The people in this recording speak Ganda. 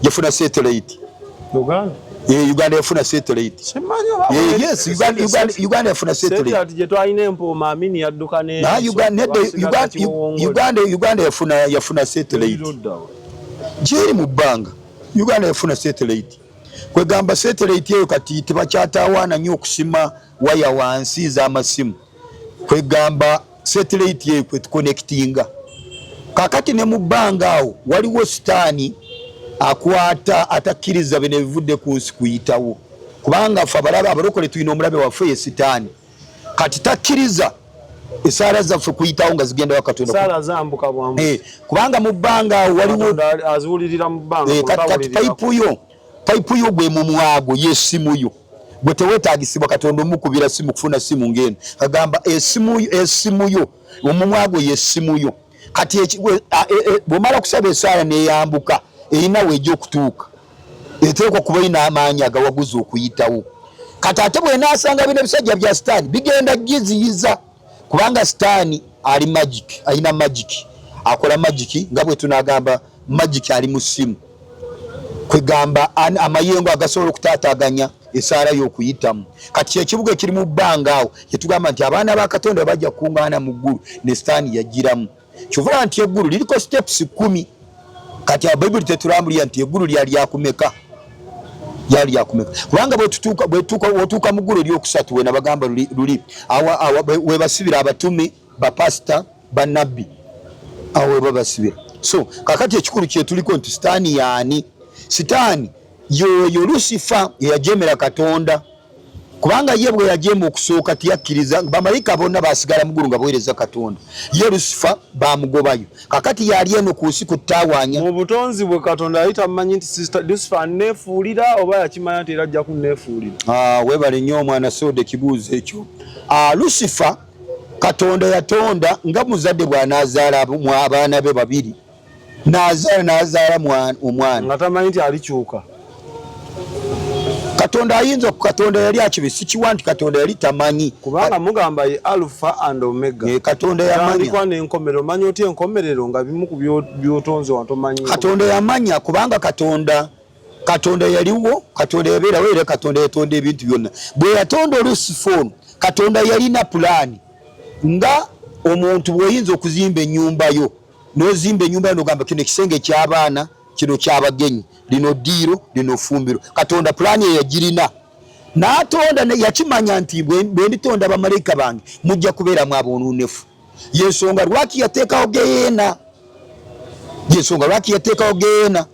Yafuna satellite. Uganda. Uganda yafuna satellite. Simanyi oba Yes, Uganda, Uganda, Uganda yafuna satellite. Satellite gye twalina empooma Amini yadduka ne Na Uganda nedda, Basigala Uganda, kiwongole. Uganda yafuna satellite. Ludda wa? Gyeri mu bbanga. Uganda yafuna satellite. Kwegamba satellite eyo kati tebakyatawaana nnyo okusima waya wansi z'amasimu. Kwegamba satellite eyo kwetuconnectinga. Kakati ne mu bbanga awo waliwo sitaani akwata atakkiriza bino ebivudde ku nsi kuyitawo, kubanga ffe abalabe abalokole tulina omulabe waffe ye sitaani. Kati takkiriza esaala zaffe kuyitawo nga zigenda wa Katonda. Saala zambuka bwambuzi. Kubanga mu bbanga awo waliwo Katonda aziwulirira mu bbanga, Kati kutawulirira. Payipu yo gwe mumwago y'essimu yo, gwe teweetaagisibwa Katonda omukubira simu kufuna simu ng'eno. Agamba esimu yo omumwago y'essimu yo. Kati bw'omala kusaba esaala n'eyambuka, erina weejja okutuuka, eteekwa kuba erina amaanyi agawaguza okuyitawo. Kati ate bw'enaasanga bino ebisajja bya sitaani bigenda giziyiza, kubanga sitaani ali magic, alina magic, akola magic nga bwe tunagamba magic ali mu ssimu. Kwegamba amayengo agasobola okutaataaganya esaala y'okuyitamu. Kati ekibuga ekiri mu bbanga awo kyetugamba nti abaana ba Katonda bajja kukungaana mu ggulu, ne sitaani yagiramu. Kyovula nti eggulu liriko steps 10. Kati awo Bayibuli tetulambulira nti eggulu lyali lyakumeka, lyali lyakumeka, kubanga bwetuuka mu ggulu eryokusatu we nabagamba luli awa webasibira abatume, bapasita, bannabbi, awo webabasibira. So kakati ekikulu kyetuliko nti sitaani yaani? Sitaani yoyo Lusifa eyajemera Katonda, kubanga ye bwe yajema okusooka tiyakkiriza, bamalayika bonna basigala mu ggulu nga baweereza Katonda, ye Lusifa bamugobayo. Kakati yali eno ku nsi kutawaanya. Mu butonzi bwe Katonda yali tamanyi nti Sister Lusifa aneefuulira, oba yakimanya nti era ajja kunneefuulira? Weebale nnyo omwana Soda ekibuuzo ekyo. Lusifa Katonda yatonda nga muzadde bw'anaazaala abaana be babiri, n'azaala omwana nga tamanyi nti alikyuka. Katonda ayinza ku Katonda yali akibi sikiwa nti Katonda yali tamanyi, kubanga mugamba ye Alpha and Omega. Katonda yamanya. Tandikwa n'enkomerero, omanyi otya enkomerero nga bimu ku by'otonze wantomanyi? Katonda yamanya, kubanga Katonda yaliwo, Katonda yabeerawo, era Katonda yatonda ebintu byonna. Bwe yatonda Lusifa ono, Katonda yalina pulaani nga omuntu bw'oyinza okuzimba ennyumba yo, n'ozimba ennyumba yo n'ogamba kino ekisenge ky'abaana, kino ky'abagenyi, lino ddiiro, lino ffumbiro. Katonda pulaani eyo yagirina, n'atonda, yakimanya nti bwe nditonda bamalayika bange mujja kubeeramu aboononefu. Yensonga lwaki yateekawo geyeena, yensonga lwaki yateekawo geyeena.